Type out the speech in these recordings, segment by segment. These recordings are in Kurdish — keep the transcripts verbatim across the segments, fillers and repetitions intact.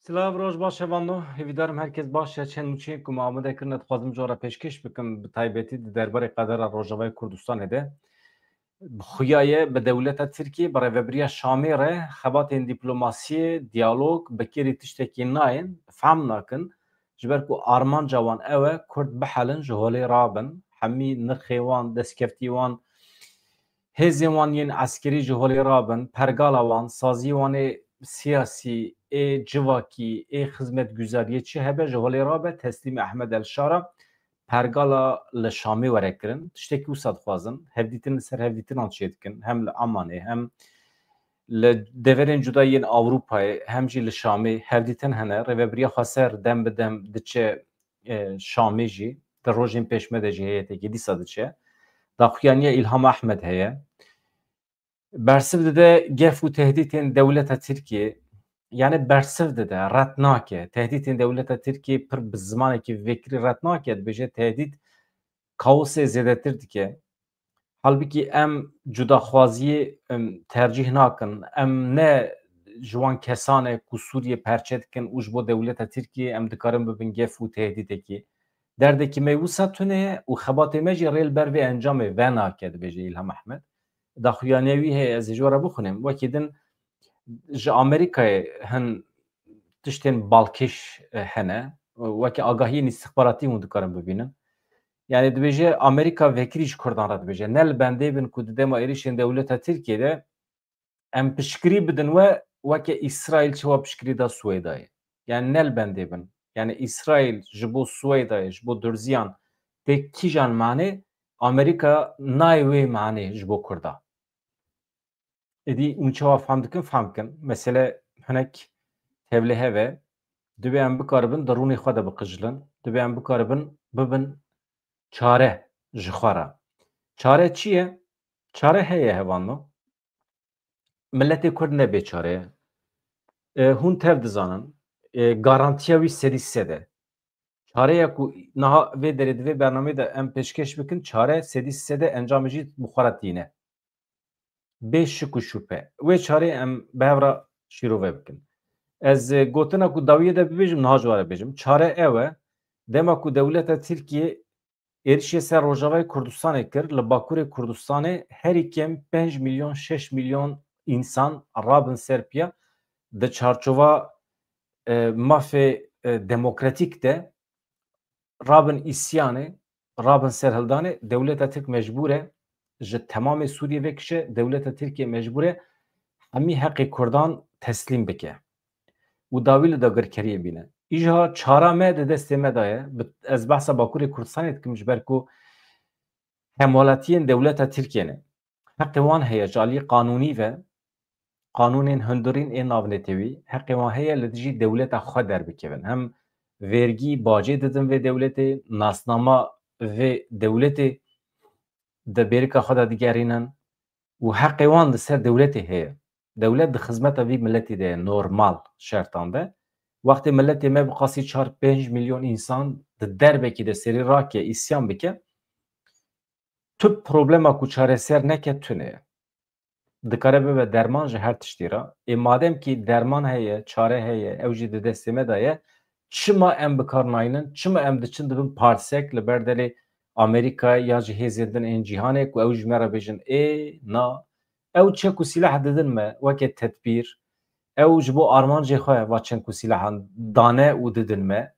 Silav, roj baş hevalno. Hêvîdarim herkes baş e. Çend nûçeyên ku me amade kirine dixwazim cara pêşkêş bikim, bi taybetî di derbarê qedera Rojavayê Kurdistanê de. Bi xuya ye bi dewleta Tirkiyê, bi rêvebiriya Şamê re xebatên dîplomasiyê, diyalog, bi kêrî tiştekî nayên, fehm nakin. Ji ber ku armanca wan ew e, Kurd bihelin, ji holê rabin. Hemî nirxê wan, destkeftî wan, hêzên wan yên eskerî ji holê rabin, pergala wan, saziyê wan ê siyasî, ê civakî, ê xizmetguzariyê çi hebe ji holê rabe, teslîmê Ehmed El Şara, pergala li Şamê were kirin. Tiştekî wisa dixwazin. Hevdîtin li ser hevdîtinan çêdikin. Hem li Amanê, hem li deverên cuda yên Ewropayê, hem jî li Şamê hevdîtin hene. Rêvebiriya Xweser dem bi dem diçe, e, Şamê jî. Di rojên pêş me de jî heyetekî dîsa diçe. Daxuyaniya Îlham Ehmed heye. Bersiv dide gef û tehdîtên dewleta Tirkiyê. Yani bersiv dide, red nake. Tehdîtên dewleta Tirkiyê pir bi zimanekî vekirî red nake. Dibêje tehdît kaosê zêdetir dike. Halbikî em cudaxwaziyê, em, tercîh nakin. Em ne ji wan kesan e ku Sûriyê perçe dikin û ji bo dewleta Tirkiyê em dikarin bibin gef û tehdîtekî. Derdekî me wisa tune ye û xebatê me jî rê li ber vê encamê venake, dibêje Îlham Ehmed. Daxuyaniya wî heye, ez ê ji we re bixwînim. Wekî din ji Amerîkayê hin tiştên balkêş, e, hene. Weke agahiyên îstixbaratî hûn dikarin bibînin. Yani dibêje Amerîka vekirî ji Kurdan re dibêje. Ne li bendê bin ku di dema êrişên dewleta Tirkiyê de em piştgirî bidin we weke Îsraîl çawa piştgirî da Swêdayê. Yani ne li bendê bin. Yani Îsraîl ji bo Swêdayê, ji bo Durziyan tê kîjan manê, Amerîka nayê wê manê ji bo Kurda. Êdî hûn çawa fehm dikin, fehm kin. Mesele hinek tevlîhev e. Divê em bikaribin di rûnê xwe de biqijilin. Divê em bikaribin bibin çare ji xwe re. Çare çi ye? Çare heye hevalno. Miletê Kurd ne bêçare ye. E, hûn tev dizanin. E, garantiya wî sedî sed e. Çareya ku niha vê derê di vê bernameyê de em pêşkêş bikin, çare sedî sed e, encamê jî bi xwe re tîne. Bê şik û şûpe. Wê çarê em bi hev re şîrove bikin. Ez, e, gotina ku dawiyê de bibêjim, niha ji we re bêjim. Çare ew e, dema ku dewleta Tirkiyê êrişê ser Rojavayê Kurdistanê kir, li Bakurê Kurdistanê herî kêm pênc milyon, şeş milyon însan rabin ser piya, di çarçova, e, mafê, e, demokratîk de rabin îsyanê, rabin serhildanê, dewleta Tirk mecbûr e ji temamê Sûriyê vekişe, dewleta Tirkiye mecbûr e hemî heqê Kurdan teslîm bike û dawî li dagirkeriyê bîne. Îja çara me di destê me de ye. Bi-, ez behsa Bakurê Kurdistanê dikim, ji ber ku hemwelatiyên dewleta Tirkiye ne. Heqê wan heye ji alî qanûnî ve, qanûnên hundirîn ê navnetewî, heqê wan heye li dijî dewleta xwe derbikevin. Hem vergî, bacê didin vê dewletê, nasnama vê dewletê di bêrika xwe de digerînin û heqê wan li ser dewletê heye. Dewlet di xizmeta vî miletî de ye, normal şertan de. Wextê miletê me bi qasî çar pênc milyon însan di derbekî de serî rake, îsyan bike, tu problema ku çareser neke tune ye. Dikare bibe derman ji her tiştî re. Ê madem kî derman heye, çare heye, ew jî di destê me de ye, çima em bi kar naynin? Çima em diçin dibin parsek li ber derê Amerîka ya ji hêzên din ên cîhanê ku ew ji me re bêjin, ê, na, ew çek û sîlah didin me weke tedbîr, ew ji bo armancê xwe va çend ku sîlahan dane û didin me.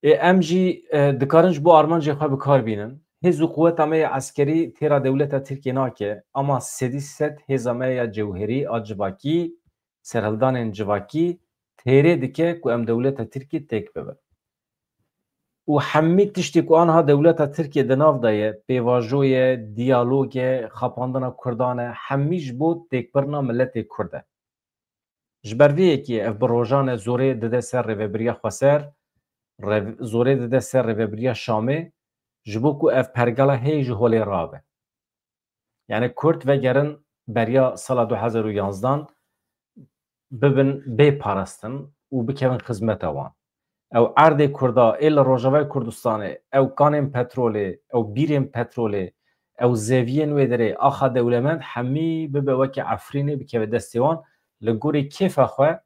Ê, em jî, e, dikarin ji bo armancê xwe bi kar bînin. Hêz û quweta me yê eskerî têra dewleta Tirkiyê nake, ama sedî sed hêza me ya cewherî a civakî, serhildanên civakî têrê dike ku em dewleta Tirkiyê têk bibin. Û hemî tiştê ku anha dewleta Tirkiyê di nav de ye, pêvajo ye, diyalog e, xapandina Kurdan e, hemî ji bo têkbirina miletê Kurd e. Ji ber vê yekê ev bi rojan e zorê dide ser rêvebiriya xweser, rev-, zorê dide ser rêvebiriya Şamê, ji bo ku ev pergala heye ji holê rabe. Yani Kurd vegerin beriya sala du hezar û yanzdan bibin bê parastin û bikevin xizmeta wan. Ew erdê Kurda ê li Rojavayê Kurdistanê, ew kanên petrolê, ew bîrên petrolê, ew zeviyên wê derê, axa dewlemend hemî bibe weke Efrînê bikeve destê wan, li gorî kêfa xwe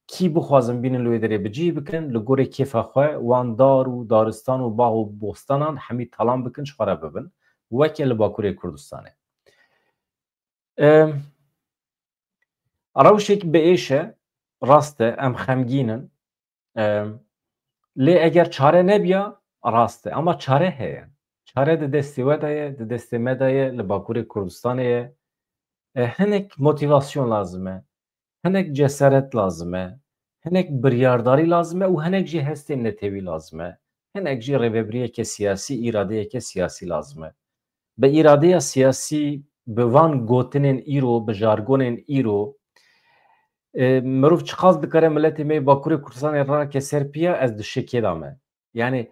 kî bixwazin bînin li wê derê bi cih bikin, li gorê kêfa xwe wan dar û daristan û bax û bostanan hemî talan bikin, ji xwe re bibin, weke li Bakurê Kurdistanê. Em, rewşek bi êş e, rast e, em xemgîn in. Em, lê eger çare nebiya, rast e. Ama çare heye. Çare di destê we de ye, di destê me de ye, li Bakurê Kurdistanê ye. E, hinek motivasyon lazim e. Hinek cesaret lazim e. Hinek biryardarî lazim e û hinek jî hestên netewî lazim e. Hinek jî rêvebiriyeke siyasî, îradeyeke siyasî lazim e. Bi îradeya siyasî, bi van gotinên îro, bi jargonên îro, e, mirov çiqas dikare miletê me yê Bakurê Kurdistanê rake ser piya, ez di şikê de me. Yani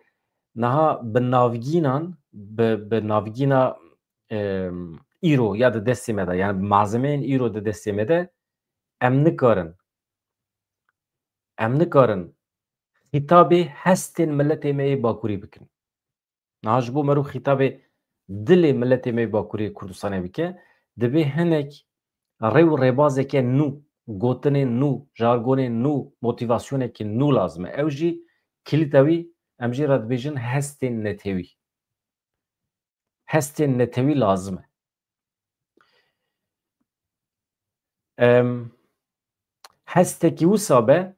niha bi navgînan, bi, bi navgîna, e, îro ya di destê me de, yani bi malzemeyên îro di destê me de, em nikarin, em nikarin xîtabê hestên miletê me yê Bakurî bikin. Niha ji bo mero xîtabê dilê miletê me yê Bakurê Kurdistanê bike, divê hinek rê û rêbazeke nû, gotinên nû, jargonên nû, motivasyoneke nû lazim e. Ew jî kilîta wî, em jê re dibêjin hestên netewî. Hestên netewî lazim e. Em, hestekî wisa be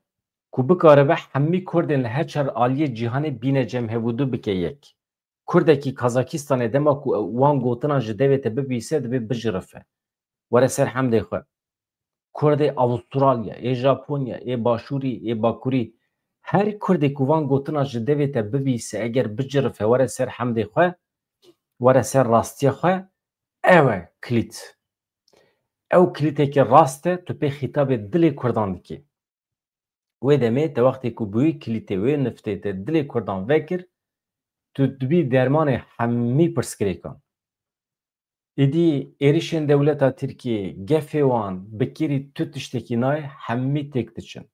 ku bikaribe hemî Kurdên li her çar aliyê cîhanê bîne cem hevûdu bike yek. Kurdekî Kazakistanê dema ku wan gotinan ji devê te bibîse, divê bicirife. Were ser hemdê xwe. Kurdê Avustralya, ê Japonya, ê Başûrî, ê Bakurî, her Kurdê ku van gotinan ji devê te bibîse, eger bicirife, were ser hemdê xwe, were ser rastiya xwe, ew e kilît. Ew kilîtekî rast e, tu pê xîtabê dilê Kurdan dikî. Wê demê te wextê ku bi wê kilîtê, wê niftê te dilê Kurdan vekir, tu dibî dermanê hemî pirsgirêkan. Êdî êrişên dewleta Tirkiyê, gefê wan, bikirî tu tiştekî nayê, hemî têk diçin.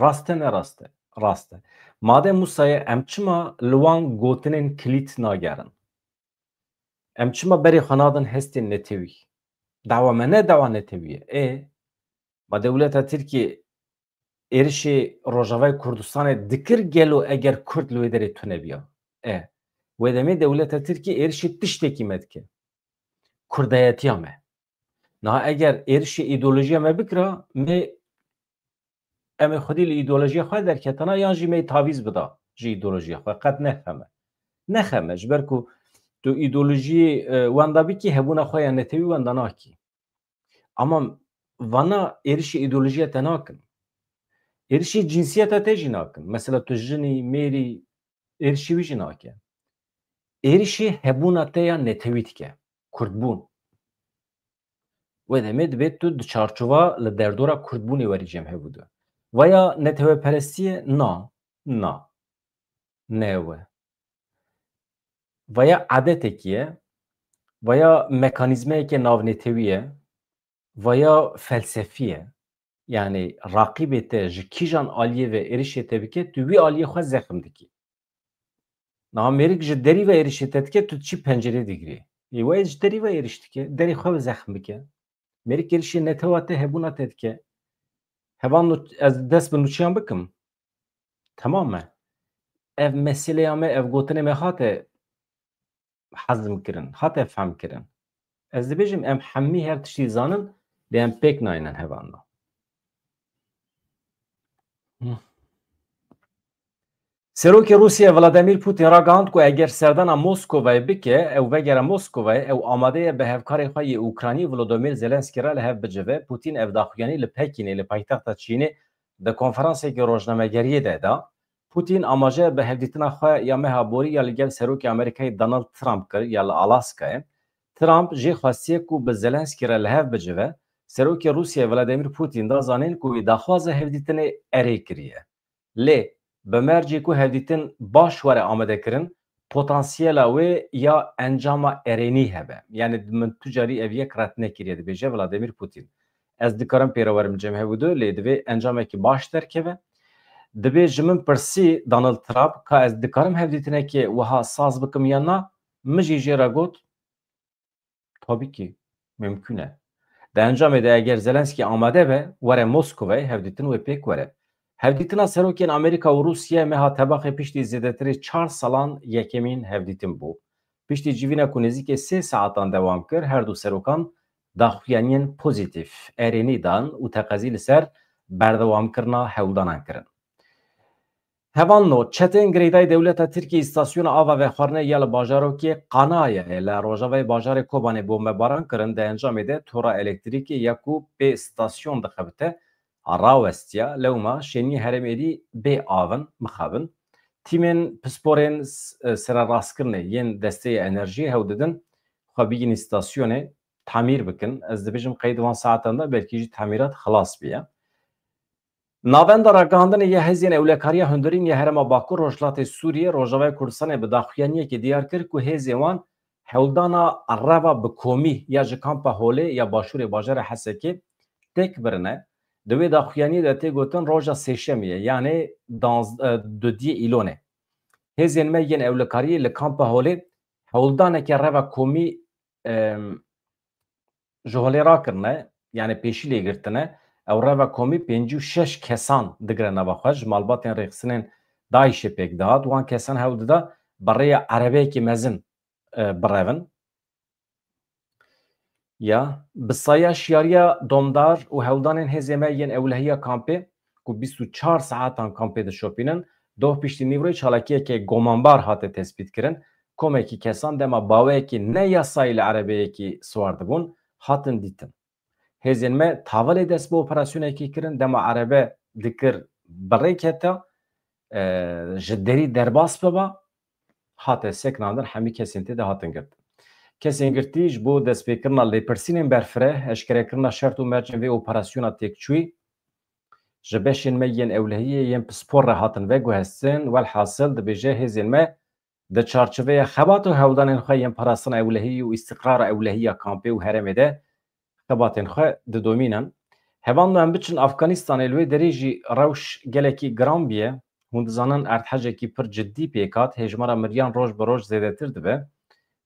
Rast e, ne rast e? Rast e. Madem wisa ye, em çima li wan gotinên kilît nagerin? Em çima berê xwe nadin hestên netewî? Dawa me ne dawa netewî ye. Ê, ma dewleta Tirkiyê êrişê Rojavayê Kurdistanê dikir gelo eger Kurd li wê derê tune biya? E, wê demê dewleta Tirkiyê êrişê tiştekî me dike. Kurdayetiya me. Niha eger êrişê îdeolojiya me bikira, me em ê xwedî li îdeolojiya xwe derketana yan jî me tavîz bida ji îdeolojiya xwe. Qet nexeme. Nexeme, ji ber ku tu îdeolojiyê, e, wenda bikî, hebûna xwe ya netewî wenda nakî. Ama vana êrişê îdeolojiya te nakin. Êrişê cinsiyeta te jî nakin. Mesela tu jinî, mêrî, êrişê wî jî nake. Êrişê hebûna te ya netewî dike. Kurdbûn. Wê demê dibê tu di çarçova li derdora Kurdbûnê werî cem hevûdu. Vaya neteweperestî ye? Na. Na. Ne ew e. Vaya adetekî ye. Vaya mekanîzmayeke navnetewî ye. Vaya felsefî ye. Yani raqîbê te ji kîjan aliyê ve êrişê te bike, tu wî aliyê xwe zexm dikî. Niha mêrik ji derî ve êrişê te dike, tu diçî pencerê digirî. Ê wê ji derî ve êriş dike, derê xwe ve zexm bike. Mêrik êrişê netewa te, hebûna te dike. Hevan nû-, ez dest bi nûçiyan bikim. Temam e. Ev meseleya me, ev gotinê me hate hezm kirin, hate fehm kirin. Ez dibêjim, em hemî her tiştî zanin, lê em pêk nayînin hevan de. Serokê Rûsya Vladimir Putin ragihand ku eger serdana Moskovayê bike, ew vegere Moskovayê, ew amade ye bi hevkarê xwe yê Ukraynî Volodymyr Zelenskî re li hev bicive. Putin ev daxuyanî li Pekînê, li paytexta Çînê, di konferansekî rojnamegeriyê de da. Putin amaje bi hevdîtina xwe ya meha borî ya li gel Serokê Amerîkayê Donald Trump kir ya li Alaskayê. Trump jê xwestiye ku bi Zelenskî re li hev bicive. Serokê Rûsya Vladimir Putin da zanîn ku wî daxwaza hevdîtinê erê kiriye. Lê bi mercê ku hevdîtin baş were amadekirin, potansiyela wê ya encama erênî hebe. Yani min tu carî ev yek ret nekiriye, dibêje Vladimir Putin. Ez dikarim pê re werim cem hevûdu, lê divê encamekî baş derkeve. Dibê ji min pirsî Donald Trump, ka ez dikarim hevdîtinekê wiha saz bikim yan na? Min jî jê re got, Tabii ki, mümkün e. Di encamê de eger Zelenskî amade be, were Moskovayê, hevdîtin wê pêk were. Hevdîtina serokên Amerîka û Rûsiyê meha Tebaxê piştî zêdetirî çar salan yekemîn hevdîtin bû. Piştî civîna ku nêzîkê sê saetan dewam kir, her du serokan daxuyaniyên pozîtîf, erênî dan û teqezî li ser berdewamkirina hewldanan kirin. Hevalno, çetên girêdayî dewleta Tirkiyê îstasyona ava vexwarinê ya li bajarokê Qanayayê li rojavayê bajarê Kobanê bombebaran kirin, di encamê de tora elektrîkê ya ku pê stasyon dixebite, rawestiya, lewma şêniyê herêmê êdî bê av in, mixabin. Tîmên pisporên s-, e, sererastkirinê yên desteyê enerjiyê hewl didin xwe bigihînin stasyonê tamîr bikin. Ez dibêjim qey di van saetan de belkî jî tamîrat xilas biye. Navenda ragihandinê ya hêzên ewlekariya hundirîn ya Herêma Bakur Rojhilatê Sûriyê, Rojavayê Kurdistanê bi daxuyaniyekê diyar kir ku hêzên wan hewldana reva bi komî ya ji kampa Holê ya başûrê bajarê Hesekê têk birine. Di wê daxuyaniyê de tê gotin roja Sêşemê ye, yanê danz-, e, dudiyê Îlonê. Hêzên me yên ewlekariyê li kampa Holê hewldaneke reva komî, em, ji holê rakirine, yanî pêşî lê girtine. Ew reva komî pêncî û şeş kesan digire nava xwe, ji malbatên rêxistinên DAIŞê pêk dihat. Wan kesan hewl dida bi rêya erebeyekî mezin, e, birevin. Ya, bi saya şiyariya domdar û hewldanên hêzê me yên ewlehiya kampê, ku bîst û çar saetan kampê dişopînin, doh piştî nîvroyê çalakiyeke gomanbar hate tespîtkirin. Komekî kesan dema baweyekî ne yasayî li erebeyekî siwar dibûn, hatin dîtin. Hêzên me tavalê dest bi operasyonekê kirin, dema erebe dikir bi rê kete, e, ji derî derbas biba, hate sekinandin, hemî kesên tê de hatin girtin. Kesên girtî ji bo destpêkirina lêpirsînên berfireh, eşkerekirina şert û mercên vê operasyona têkçûyî ji beşên me yên ewlehiyê yên pispor re hatin veguhestin. Welhasil dibêje hêzên me di çarçoveya xebat û hewldanên xwe yên parastina ewlehiyê û îstiqrara ewlehî ya kampê û herêmê de xebatên xwe didomînin. Hevalno em biçin Afganistanê, li wê derê jî rewş gelekî giran bûye. Hûn dizanin erdhejekî pir cidî pêk hat, hêjmara miriyan roj bi roj zêdetir dibe.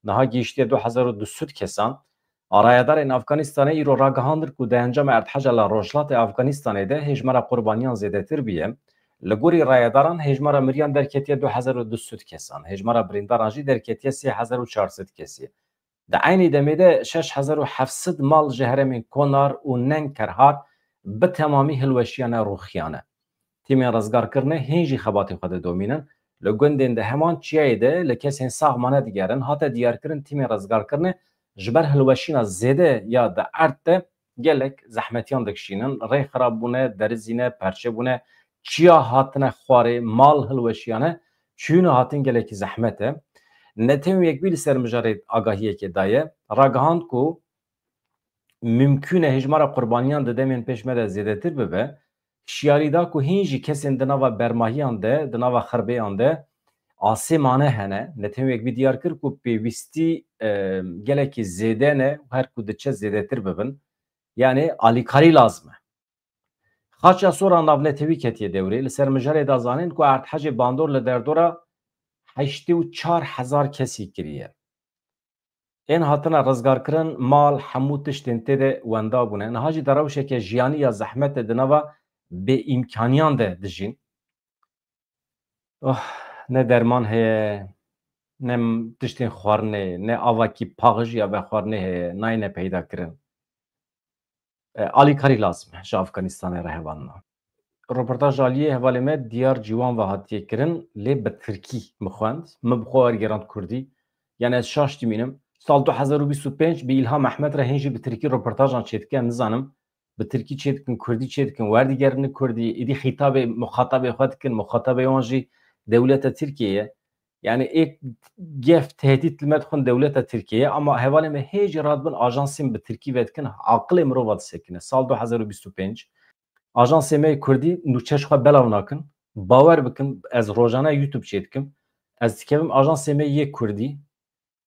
Niha gihîştiye du hezar û du sed kesan. Rayedarên Afganistanê îro ragihandin ku di encama erdheja li rojhilatê Afganistanê de hêjmara qurbaniyan zêdetir bûye. Li gorî rayedaran hêjmara miriyan derketiye du hezar û du sed kesan, hêjmara birîndaran jî derketiye sê hezar û çar sed kesî. Di eynî demê de şeş hezar û heft sed mal ji herêmên Konar û Nenkerhar bi temamî hilweşiyane, rûxiyane. Tîmên rizgarkirinê hîn jî xebatê xwe didomînin. Li gundên di heman çiyayê de li kesên sax mane digerin. Hate diyarkirin, tîmên rizgarkirinê ji ber hilweşîna zêde ya di erd de gelek zehmetiyan dikişînin. Rê xirab bûne, derizîne, perçe bûne, çiya hatine xwarê, mal hilweşiyane, çûyîna hatin gelekî zehmet e. Netewên Yekbûyî li ser mijarê agahiyekê daye. Ragihand ku mimkûn e hêjmara qurbaniyan di demên pêş me de zêdetir bibe. Hişyarî da ku hîn jî kesên di nava bermahiyan de, di nava xirbeyan de asê mane hene. Netewên Yekbûyî diyar kir ku pêwîstî, e, gelekî zêde ne û her ku diçe zêdetir bibin. Yanî alîkarî lazim e. Xaça sor a navnetewî ketiye dewrê. Li ser mijarê da zanîn ku erdhejê bandor li derdora heştê û çar hezar kesî kiriye. Ên hatine rizgarkirin, mal, hemû tiştên tê de wenda bûne. Niha jî di rewşeke jiyanî ya zehmet de di nava bêîmkaniyan de dijîn. Oh, ne derman heye, ne tiştên xwarinê, ne avakî paxij ya vexwarinê heye, nayêne peyda kirin. E, alîkarî lazim e ji Afganistanê re hevalno. Roportaj aliyê hevalê me Diyar Ciwan ve hatiye kirin, lê bi tirkî min xwend. Min bi xwe wergerand kurdî. Yani ez şaş dimînim. Sal du hezar û bîst û pênc bi Îlham Ehmed re hên jî bi tirkî roportajan çêdike, nizanim. Bi tirkî çêdikin, kurdî çêdikin, werdigerine kurdî, êdî xîtabê muxatabê xwe dikin, muxatabê wan jî dewleta Tirkiyê ye. Yani ê gef tehdît li me dixwin dewleta Tirkiyê ye, ama hevalê me hê jî radibin ajansên bi tirkî vedikin, aqilê mirova disekine. Sal du hezar û bîst û pênc. Ajansê me yê kurdî nûçe ji xwe belav nakin. Bawer bikin, ez rojane YouTube çêdikim. Ez dikevim ajansê me yê kurdî,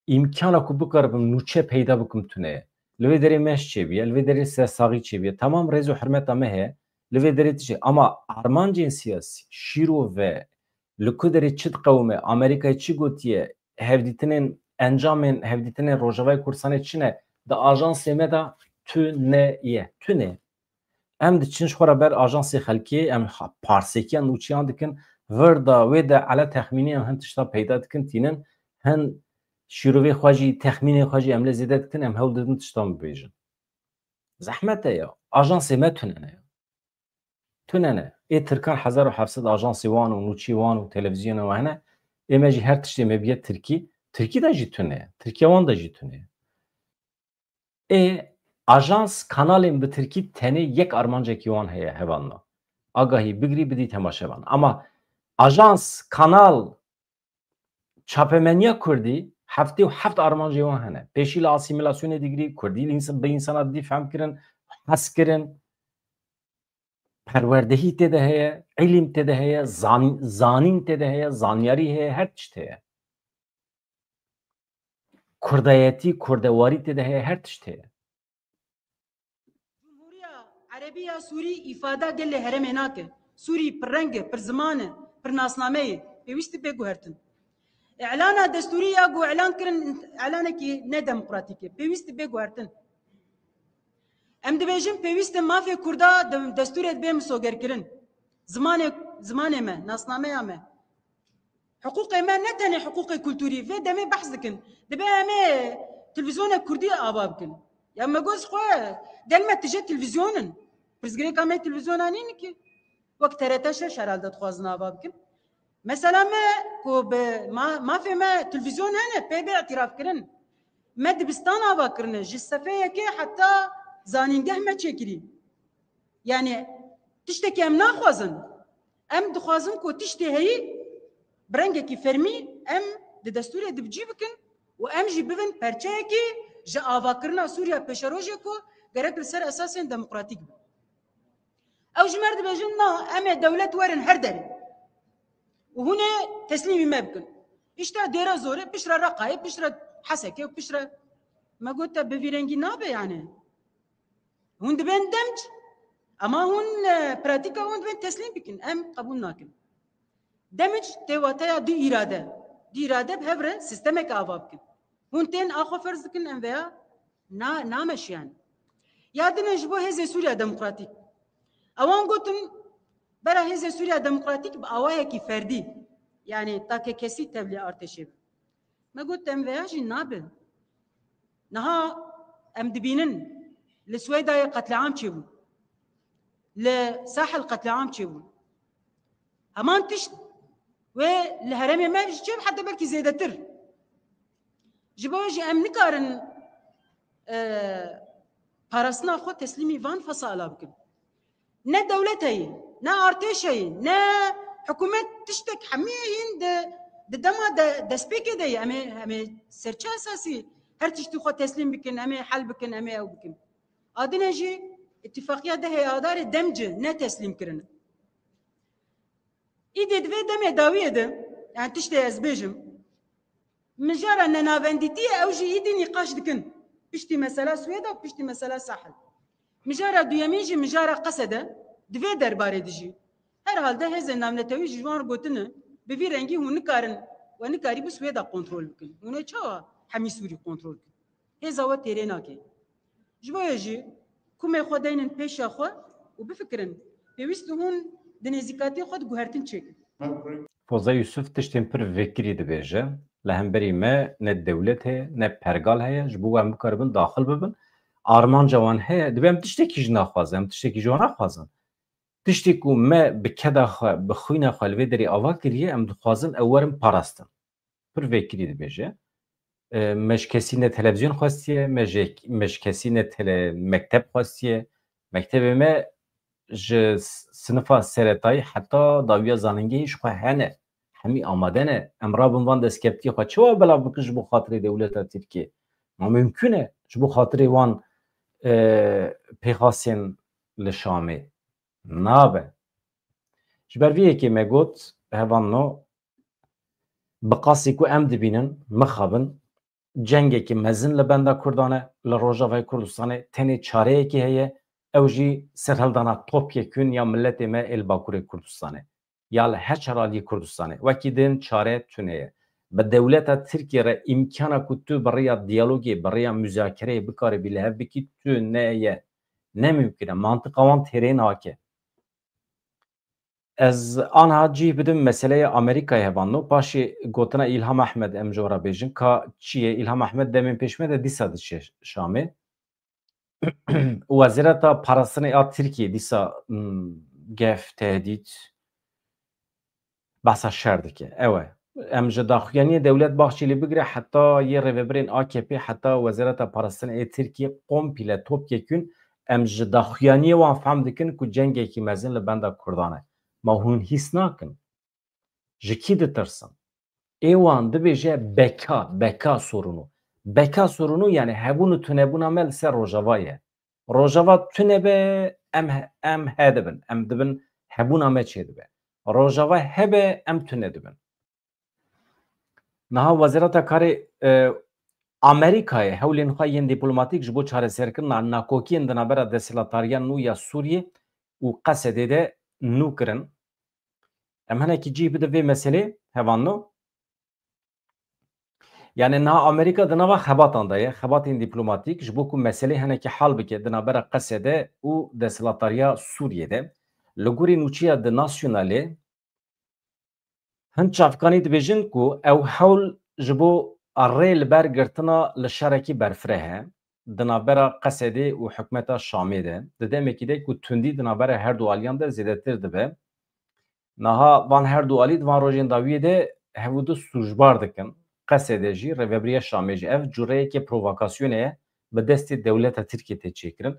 îmkana ku bikaribim nûçe peyda bikim tune ye. Li vê derê meş çêbûye, li vê derê sersaxî çêbûye. Temam rêz û hurmeta me heye. Li vê derê tiştê. Ama armancên siyasî, şîrove, li ku derê çi diqewime, Amerîkayê çi gotiye, hevdîtinên, encamên hevdîtinên Rojavayê Kurdistanê çi ne, di ajansê me de tune ye. Tune. Em diçin ji xwe re ber ajansê xelkê, em ha-, parsekiyan û çiyan dikin. Vir da wê de ele texmînî em hin tişta peyda dikin, tînin. Hin şîrovê xwe jî, texmînê xwe jî em lê zêde dikin, em hewl didin tiştan bibêjin. Zehmet e ya. Ajansê me tune ne ya. Tune ne. Ê Tirkan hezar û heft sed ajansê wan û nûçî wan û televîzyonê wan hene. Ê me jî her tiştê me biye Tirkî. Tirkî de jî tune ye. Tirkiye wan de jî tune ye. Ê ajans, kanalên bi Tirkî tenê yek armancekî wan heye, hevalno. Agahî bigirî, bidî temaşevan. Ama ajans, kanal, çapemeniya Kurdî heftê û heft armancê wan hene. Pêşî li asîmîlasyonê digirî, Kurdî li însan, bi însana didî fehm kirin, hes kirin, perwerdehî tê de heye, îlim tê de heye, zan-, zanîn tê de heye, zanyarî heye, her tişt heye. Kurdayetî, kurdewarî tê de heye, her tişt heye. Cumhuriya Erebî ya Sûrî îfada gelê herêmê nake. Sûrî pir reng e, pir ziman e, pir nasname ye. Pêwîst e bê guhertin. Îlana destûrî ya ku îlan kirin, îlanekî nedemokratîk e. Pêwîst e bê guhertin. Em dibêjin pêwîst e mafê Kurda de-, destûrê bê misogerkirin. Zimanê, zimanê me, nasnameya me. Hiqûqê me ne tenê hiqûqê kulturî, vê demê behs dikin. Dibe em ê televîzyonek kurdî ava bikin. Ya me got xwe, gel me tije televîzyon in. Pirsgirêka me televîzyona nîn ki. Wek T R T şeş herhalde dixwazin ava bikin. Mesela me ku bi ma-, mafê me televîzyon hene, pê bê îtiraf kirin. Me dibistan ava kirine, ji sefê yekê heta zanîngeh me çêkirî. Yani tiştekî em naxwazin. Em dixwazin ku tiştê heyî bi rengekî fermî em di destûrê de bi cî bikin û em jî bibin perçeyekî ji avakirina Sûriya pêşerojê ku gerek li ser esasên demokratîk be. Ew ji me re dibêjin, na, em ê dewlet werin her derê û hûn ê teslîmî me bikin. Îşte Dêra Zorê, piştre Reqayê, piştre Hesekê û piştre, me got, te bi vî rengî nabe yani. Hûn dibên demc, ama hûn, e, pratîka hûn dibên teslîm bikin. Em qebûl nakin. Demc tê wateya du îrade. Du îrade bi hev re sîstemeke ava bikin. Hûn tên a xwe ferz dikin, em veya na-, nameşiyan. Ya din e ji bo Hêzê Sûriya Demokratîk. Ewan gotin, bera Hêzê Sûriya Demokratîk bi awayekî ferdî, yani takekesî tevlî artêşê be. Me got, em veya jî nabe. Niha em dibînin li Swêdayê qetliam çêbû. Li Sahil qetliam çêbû. Heman tişt wê li herêmê me jî çêbe, heta belkî zêdetir. Ji bo jî em nikarin, e, parastina xwe teslîmî van fesala bikin. Ne dewlet heye, ne artêş heye, ne hikûmet, tiştek hemî heyîn di, di dema de, destpêkê de ye. Em ê, em ê ser çi esasî her tiştî xwe teslîm bikin, em ê hel bikin, em ê ew bikin. Adine jî îtîfaqiya dehê Adarê demci ne teslîm kirine. Îdî di vê demê dawiyê de, yani tiştê ez bêjim, mijara nenavendîtiyê ew jî îdî nîqaş dikin. Piştî mesela Swêda û piştî mesela Sahil. Mijara duyemîn jî mijara Qesed e, di vê derbarê de jî. Herhalde hêzên navnetewî ji wan re gotine, bi vî rengî hûn nikarin, we nikarîbû Swêda kontrol bikin. Hûn ê çawa hemî Sûrî kontrol bikin? Hêza we têrê nake. Ji bo ye jî kumê xwe deynin pêşiya xwe û bifikirin. Pêwîst hûn di nêzîkatiyê xwe di guhertin çêkin. Foza Yusuf tiştên pir vekirî dibêje. Li hemberî me ne dewlet heye, ne pergal heye, ji bo em bikaribin daxil bibin. Armanca wan heye, divê em tiştekî ji naxwazin, em tiştekî ji wan naxwazin. Tiştê ku me bi keda xwe, bi xwîna xwe li vê derê ava kiriye, em dixwazin ew werin parastin. Pir vekirî dibêje. E, me ji kesî ne televîzyon xwestiye, me ji, me ji kesî ne tele-, mekteb xwestiye. Mektebê me ji s-, sinifa seretayî heta dawiya zanîngehî ji xwe hene. Hemî amade ne. Em rabin van destkeftiyê xwe çawa belav bikin ji bo xatirê dewleta Tirkiyê? Ma mimkun e ji bo xatirê wan, e, pêxasên li Şamê? Nabe. Ji ber vê yekê me got, hevalno, bi qasî ku em dibînin, mixabin, cengekî mezin li benda Kurdan e, li Rojavayê Kurdistanê tenê çareyekî heye, ew jî serhildana topyekûn ya miletê me ê li Bakurê Kurdistanê, ya li her çar aliyê Kurdistanê. Wekî din çare tune ye. bi dewleta Tirkiyê re îmkana ku tu bi rêya diyalogê, bi rêya muzakereyê bikaribî li hev bikî, tu ne ye. Ne mimkun e. Mantiqa wan têrê nake. Ez anha cih bidim meseleya Amerîkayê hevanno. Paşê gotina Îlham Ehmed em ji we re bêjin. Ka çi ye? Îlham Ehmed demên pêş me de dîsa diçe Şamê. Wezareta Parastinê a Tirkiyê dîsa, hmm, gef, tehdît, behsa şer dike. Ew e. Em ji daxuyaniyê Dewlet Bahçelî bigire heta yê rêvebirên A K P, heta Wezareta Parastinê ê Tirkiyê komple topyekûn, em ji daxuyaniyê wan fehm dikin ku cengekî mezin li benda Kurdan e. Ma hûn hîs nakin? Ji kî ditirsin? Ê wan dibêje beka, beka sorunu. Beka sorunu yani hebûn û tunebûna me li ser Rojava ye. Rojava tune be, em, em he dibin. Em dibin hebûna me çêdibe. Rojava hebe, em tune dibin. Niha Wezareta Karê, e, Amerîkayê hewlên xwe yên dîplomatîk ji bo çareserkirina nakokiyên di navbera desthilatdariya nû ya Sûriyê û Qesedê de nû kirin. Em hinekî cih bidin vê meselê, hevanno. Yani niha Amerîka di nava xebatan de ye, xebatên dîplomatîk, ji bo ku meselê hinekî hal bike di navbera Qesedê û desthilatdariya Sûriyê de. Li gorî nûçeya The Nationalê, hin çavkanî dibêjin ku ew hewl ji bo rê li ber girtina li şerekî berfireh e di navbera Qesedê û hikûmeta Şamê de, di demekî de ku tundî di navbera her du aliyan de zêdetir dibe. Niha van her du alî di van rojên dawiyê de hev û du sûcbar dikin. Qesedê jî, rêvebiriya Şamê jî. Ev cureyeke provokasyonê ye, bi destê dewleta Tirkiyê tê çêkirin.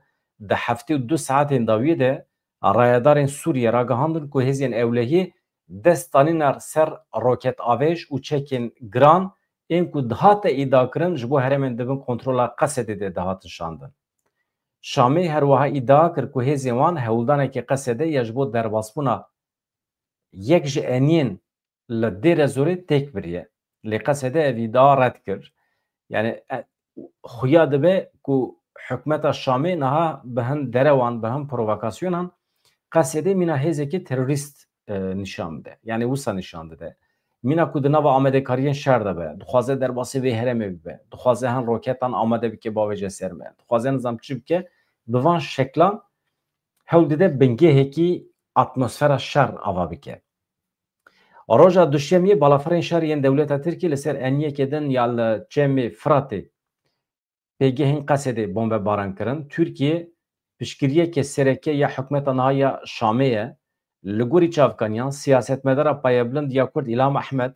Di heftê û du saetên dawiyê de rayedarên Sûriyê ragihandin ku hêzên ewlehiyê dest danîne ser roketavêj û çekên giran ên ku dihate îdiakirin ji bo herêmên di bin kontrola Qesedê de dihatin şandin. Şamê her wiha îdia kir ku hêzên wan hewldanekê Qesedê ya ji bo derbasbûna yek ji eniyên li Dêrezorê têk biriye. Lê Qesedê ev îdia red kir. Yani, e, xuya dibe ku hikûmeta Şamê niha bi hin derewan, bi hin provokasyonan Qesedê mîna hêzekî terorîst, e, nîşan bide. Yani wisa nîşan dide. Mîna ku di nava amadekariyên şer de be, dixwaze derbasî vê herêmê bibe, dixwaze hin roketan amade bike bavêje ser me, dixwaze nizam çi bike, bi van şeklan hewl dide bingehekî atmosfera şer ava bike. Roja duşemiyê balafirên şer yên dewleta Tirkiyê li ser eniyekê din ya li Çemê Firatê pêgehên Qesedê bombebaran kirin. Tirkiye piştgiriyeke sereke ya hikûmeta niha ya Şamê ye. Li gorî çavkaniyan, siyasetmedara payebilind ya Kurd Îlham Ehmed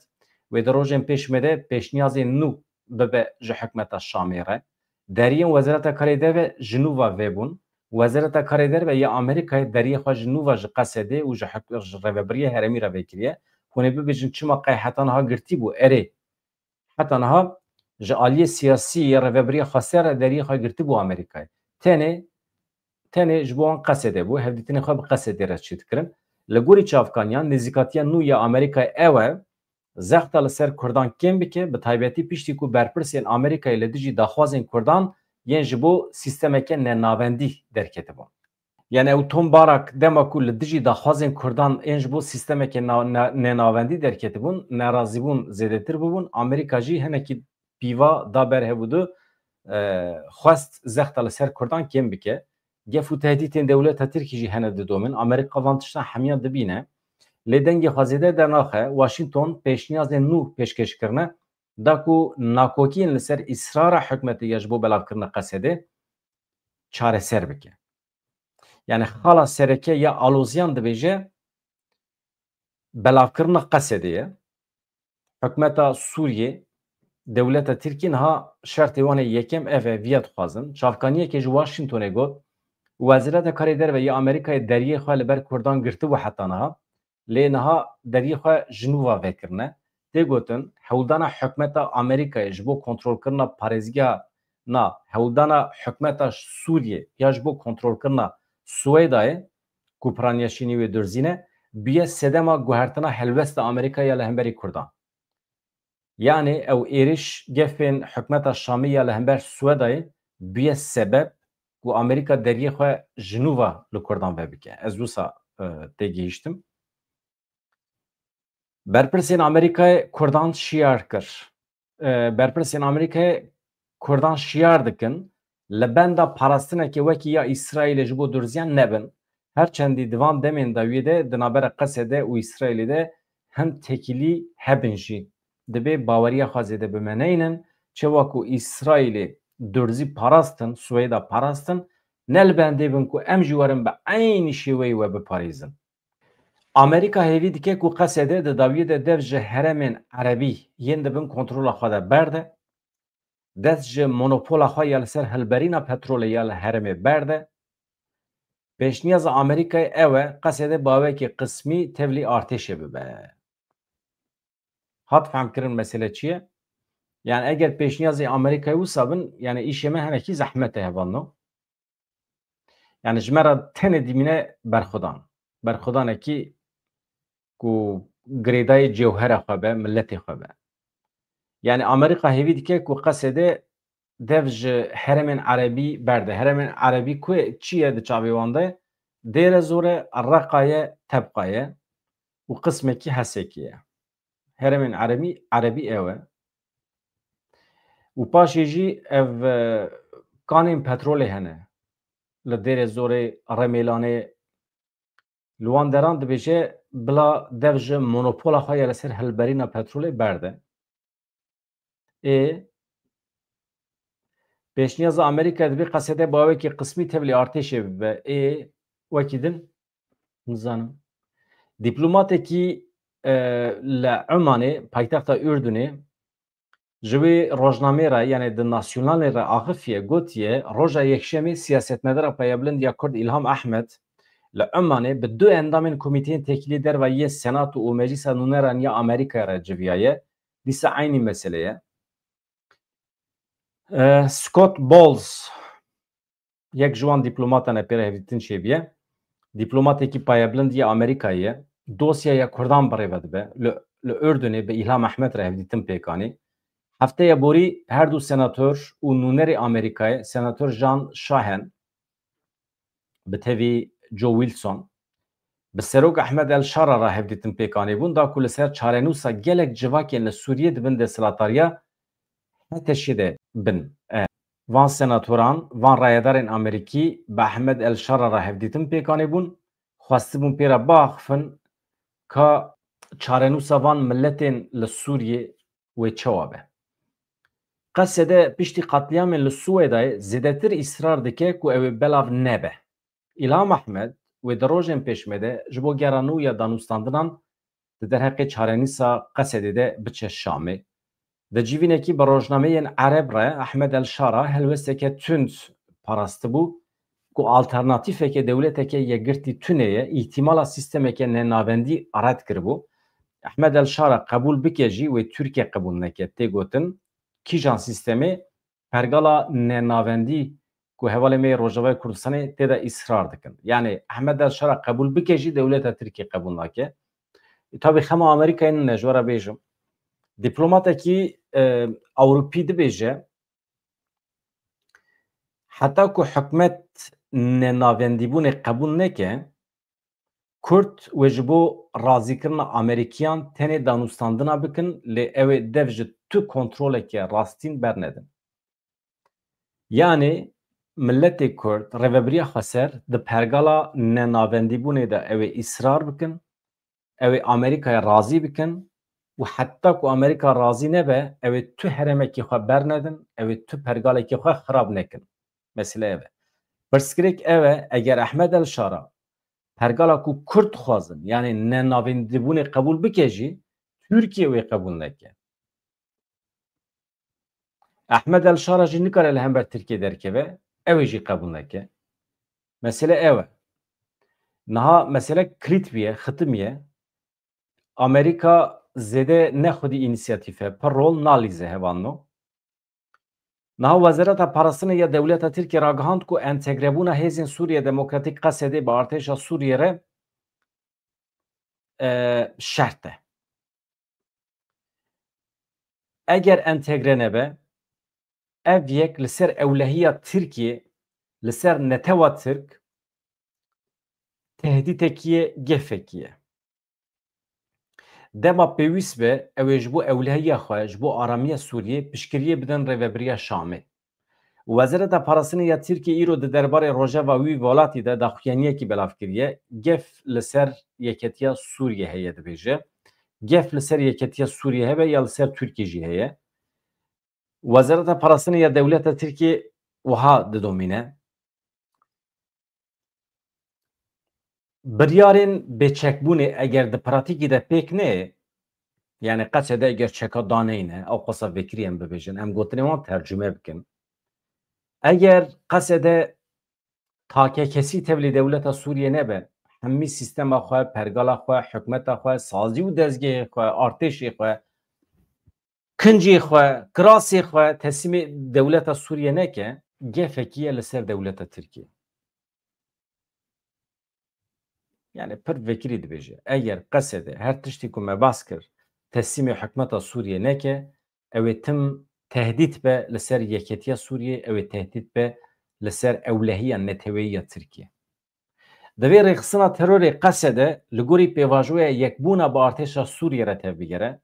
wê di rojên pêş me de pêşniyazên nû bibe ji hikûmeta Şamê re. Deriyên Wezareta Karê Derve ji nû ve vebûn. Wezareta Karê Derve ya Amerîkayê deriyê xwe ji nû ve ji Qesedê û ji hik-, ji rêvebiriyê herêmî re vekiriye. Hûn ê bibêjin çima qey heta niha girtî bû? Erê, heta niha ji aliyê siyasî yê rêvebiriya xweseriya deriyê xwe girtibû Amerîkayê. Tenê, tenê ji bo wan Qesedê bû, hevdîtinên xwe bi Qesedê re çêdikirin. Li gorî çavkaniyan, nêzîkatiya nû ya Amerîkayê ew e, zexta li ser Kurdan kêm bike, bi taybetî piştî ku berpirsên Amerîkayê li dijî daxwazên Kurdan yên ji bo sîstemeke nenavendî derketibûn. Yani ew Tom Barak dema ku li dijî daxwazên Kurdan ên ji bo sîstemeke na-, ne-, nenavendî derketibûn, nerazîbûn zêdetir bûbûn, Amerîka jî hinekî pîva da ber hev û du, e, xwest zexta li ser Kurdan kêm bike. Gef û tehdîtên dewleta Tirkî jî hene didomin. Amerîka van tiştan hemiya dibîne. Lê dengê xwe zêde dernaxe. Washington pêşniyazên nû pêşkêş kirine, da ku nakokiyên li ser îsrara hikûmetê ya ji bo belavkirina Qesedê çareser bike. Yani xala sereke ya aloziyan dibêje belavkirina Qesedê ye. Hikûmeta Sûriyê, dewleta Tirkî niha şertê wan ê yekem ev e, viya dixwazin. Çavkaniyekê ji Washingtonê got, Wezareta Karê Derve ya Amerîkayê deriyê xwe li ber Kurdan girtibû heta niha. Lê niha deriyê xwe ji nû ve vekirine. Tê gotin, hewldana hikûmeta Amerîkayê ji bo kontrolkirina parêzgeha na, hewldana hikûmeta Sûriyê ya ji bo kontrolkirina Swêdayê, ku piraniya şînî wê durzîne, bûye sedema guhertina helwesta Amerîkayê ya li hemberî Kurdan. Yanî ew êrîş gefên hikûmeta Şamê ya li hember Swêdayê bûye sebeb ku Amerîka deriyê xwe ji nû ve li Kurdan vebike. Ez wisa, e, têgihiştim. Berpirsên Amerîkayê Kurdan şiyar kir. E, berpirsên Amerîkayê Kurdan şiyar dikin, li benda parastinekê wekî ya Îsraîlê ji bo Durziyan nebin. Her çendî di van demên dawiyê de di navbera Qesedê û Îsraîlê de hin têkilî hebin jî, dibê baweriya xwe zêde bimeneynin, çawa ku Îsraîlê Durzî parastin, Swêda parastin, ne li bendê bin ku em jî werin bi eynî şêweyî we biparêzin. Amerîka hêvî dike ku Qesedê di dawiyê de dev ji herêmên erebî yên di bin kontrola xwe de berde, dest ji monopola xwe ya li ser hilberîna petrolê ya li herêmê berde. Pêşniyaza Amerîkayê ew e, Qesedê bawekî qismî tevlî artêşê bibe. Hat fehmkirin mesele çi ye? Yani eger pêşniyazê Amerîkayê wisa bin, yani îşê me hinekî zehmet e hevalno. Yani ji me re tenê dimîne berxwedan. Berxwedanekî ku girêdayê cewhera xwe be, miletê xwe be. Yani Amerîka hêvî dike ku Qesedê dev ji herêmên erebî berde. Herêmên erebî ku çi ye di çavê wan de? Dêre Zor e, Reqa ye, Tebqa ye û qismekî Hesekê ye. Herêmên erebî, erebî ew e. Û paşê jî ev, e, kanên petrolê hene. Li Dêrê Zorê, Remêlanê, li wan deran dibêje bila dev ji monopola xwe ya li ser hilberîna petrolê berde. Ê, pêşniyaza Amerîka dibê Qesedê bawekî qismî tevlî artêşê bibe. Ê, wekî din, nizanim. Dîplomatekî, e, li Omanê, paytexta Urdunê, ji wê rojnamê re, yani di Nasyonalê re axifiye, gotiye, roja Yekşemê siyasetmedara payebilind ya Kurd Îlham Ehmed li Omanê bi du endamên Komîteyên Têkilî Derve yên Senato û Meclisa Nûneran ya Amerîkayê re civiyaye. Dîsa eynî mesele ye. E, Scott Bowles, yek ji wan dîplomatan e pê re hevdîtin çêbiye. Dîplomatekî payebilind ya Amerîkayê ye. Dosyaya Kurdan birêve dibe. Li, li Urdunê bi Îlham Ehmed re hevdîtin pêk anî. Hefteya borî her du senator û nûnerê Amerîkayê, senator Jean Shaheen, bi tevî Joe Wilson, bi Serok Ehmed El Şara re hevdîtin pêk anîbûn, da ku li ser çarenûsa gelek civakên li Sûriyê di bin desthilatdariya HTŞ'ê de bin. E, van senatoran, van rayedarên Amerîkî bi Ehmed El Şara re hevdîtin pêk anîbûn, xwestibûn pê re biaxifin ka çarenûsa van miletên li Sûriyê wê çawa be. Qesedê piştî qetlîamên li Swêdayê zêdetir îsrar dike ku ew ê belav nebe. Îlham Ehmed wê di rojên pêşmê de ji bo gera nû ya danûstandinan di derheqê çarenîsa Qesedê de biçe Şamê. Di civînekî bi rojnameyên ereb re Ehmed El Şara helwesteke tund parastibû ku alternatîfeke dewleteke yekgirtî tune ye, îhtimala sîstemeke nenavendî red kiribû. Ehmed El Şara qebûl bike jî wê Tirkiye qebûl neke. Tê gotin, kîjan sîstemê pergala nenavendî ku hevalê me yê Rojavayê Kurdistanê tê de îsrar dikin. Yani Ehmed El Şara qebûl bike jî dewleta Tirkiyê qebûl nake. Tabî xema Amerîkayê nîne, ji we re bêjim. Dîplomatekî, e, Ewropî dibêje, heta ku hikûmet nenavendîbûnê qebûl neke, Kurd wê ji bo razîkirina Amerîkiyan tenê danûstandina bikin, lê ew ê dev ji tu kontroleke rastîn bernedin. Yanî miletê Kurd, rêvebiriya xweser di pergala nenavendîbûnê de ew ê îsrar bikin, ew ê Amerîkayê razî bikin û heta ku Amerîka razî nebe, ew ê tu herêmekî xwe bernedin, ew ê tu pergalekî xwe xirab nekin. Mesele ev e. Pirsgirêk ev e, eger Ehmed El Şara pergala ku Kurd dixwazin, yanî nenavendîbûnê qebûl bike jî, Tirkiye wê qebûl neke. Ehmed El Şara jî nikare li hember Tirkiye derkeve, ew ê jî qebûl neke. Mesele ew e. Niha mesele kilît bûye, xitimiye. Amerîka zêde ne xwedî înîsiyatîf e, pir rol nalîze hevalno. Niha Wezareta Parastinê ya dewleta Tirkiyê ragihand ku entegrebûna Hêzên Sûriye Demokratîk Qesedê bi artêşa Sûriyê re, e, şert e. Eger entegre nebe, ev yek li ser ewlehiya Tirkiyê, li ser netewa Tirk, tehdîtekî ye, gefekî ye. Dema pêwîst be, ew ê ji bo ewlehiya xwe, ji bo aramiya Sûriyê piştgiriyê bidin rêvebiriya Şamê. Wezareta Parastinê ya Tirkiyê îro di derbarê rojeva wî welatî de daxuyaniyekî belav kiriye. Gef li ser yeketiya Sûriyê heye, dibêje. Gef li ser yeketiya Sûriyê hebe ya li ser Tirkiyê jî heye. Wezareta Parastinê ya dewleta Tirkiyê wiha didomîne. Biryarên bêçekbûnê eger di pratîkî de pêk neyê, yani Qesede eger çeka daneyne, ew qasa vekirî em bibêjin, em gotinê wan tercüme bikin. Eger Qesede takekesî tevlî dewleta Sûriyê nebe, hemî sîstema xwe, pergala xwe, hikûmeta xwe, sazî û dezgehê xwe, artêşê xwe, kincê xwe, kirasê xwe teslîmê dewleta Sûriyê neke, gefekî ye li ser dewleta Tirkiyê. Yani pir vekirî dibêje, eger Qesede her tiştî ku me bas kir, teslîmê hikûmeta Sûriyê neke, ew ê tim tehdît be li ser yeketiya Sûriyê, ew ê tehdît be li ser ewlehiya neteweyî ya Tirkiyê. Divê rêxistina terorê Qesede li gorî pêvajoya yekbûna bi artêşa Sûriyê re tevbigere.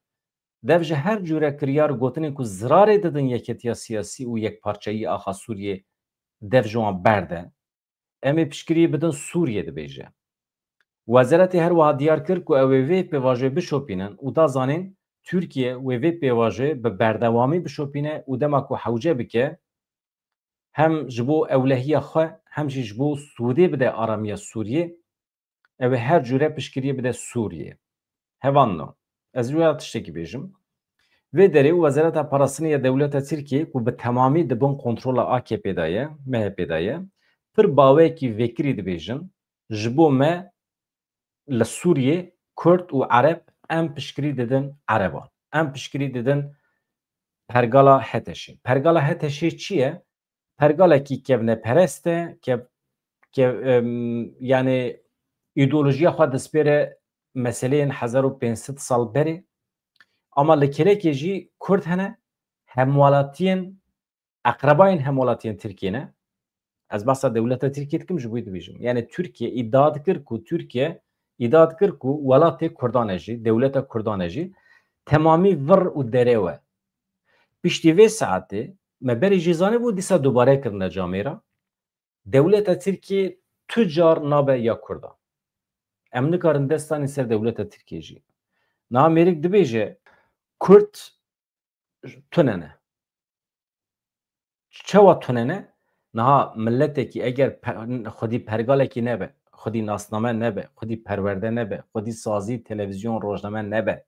Dev ji her cûre kiryar û gotinên ku zirarê didin yeketiya siyasî û yekparçeyî axa Sûriyê dev ji wan berde. Em ê piştgiriyê bidin Sûriyê, dibêje. Wezaretê her wiha diyar kir ku ew ê vê pêvajoyê bişopînin û da zanîn Tirkiye wê vê pêvajoyê bi berdewamî bişopîne û dema ku hewce bike, hem ji bo ewlehiya xwe, hem jî ji bo sûdê bide aramiya Sûriyê, ew ê her cûre piştgiriyê bide Sûriyê. Hevalno, ez ji we re tiştekî bêjim. Vê derê Wezareta Parastinê ya Dewleta Tirkiyê ku bi temamî di bin kontrola A K P de ye, M H P de ye, pir baweyekî vekirî dibêjin, ji bo me li Sûriyê Kurd û Ereb em piştgirî didin Ereban. Em piştgirî didin pergala HTŞ'ê. Pergala HTŞ'ê çi ye? Pergalekî kevneperest e, kev-, kev-, em, yani îdeolojiya xwe dispêre meseleyên hezar û pênc sed sal berê. Ama li Kerekê jî Kurd hene, hemwelatiyên, eqrebayên hemwelatiyên Tirkiyê ne. Ez behsa dewleta Tirkiyê dikim, ji bo wî dibêjim. Yani Tirkiye îdia dikir ku, Tirkiye îdia dikir ku welatê Kurdan e jî, dewleta Kurdan e jî, temamî vir û derew e. Piştî vê saetê me berê jî zanîbû, dîsa dubare kirine camêra. Dewleta Tirkiyê tu car nabe ya Kurdan. Em nikarin dest danîn ser dewleta Tirkiyê jî. Niha mêrik dibêje, Kurd tune ne. Çawa tune ne? Niha miletekî eger pe-, xwedî pergalekî nebe, xwedî nasname nebe, xwedî perwerde nebe, xwedî sazî, televîzyon, rojname nebe,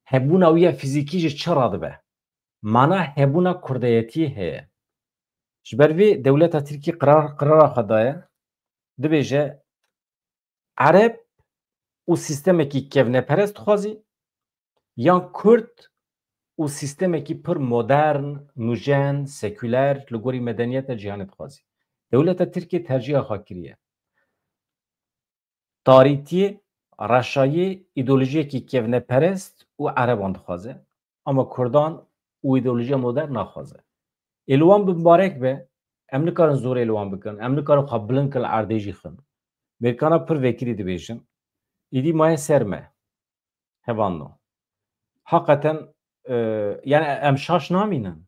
hebûna wî ya fîzîkî ji çi radibe? Mana hebûna kurdeyetiyê heye. Ji ber vê dewleta Tirkî qirar, qirara xwe daye, dibêje, Ereb û sîstemekî kevneperest dixwazî, yan Kurd û sîstemekî pir modern, nûjen, sekûler, li gorî medeniyeta cîhanê dixwazî. Dewleta Tirkiyê tercîha xwe kiriye. Tarîtiyê, reşayê, îdeolojiyekî kevneperest û Ereban dixwaze. Ama Kurdan û îdeolojiya modern naxwaze. Ê li wan bi mibarek be, em nikarin zorê li wan bikin, em nikarin xwe bilind kin li erdê jî xin. Mêrkana pir vekirî dibêjin, îdî maye ser me. Hevalno. Haqeten, e, yani em şaş namînin.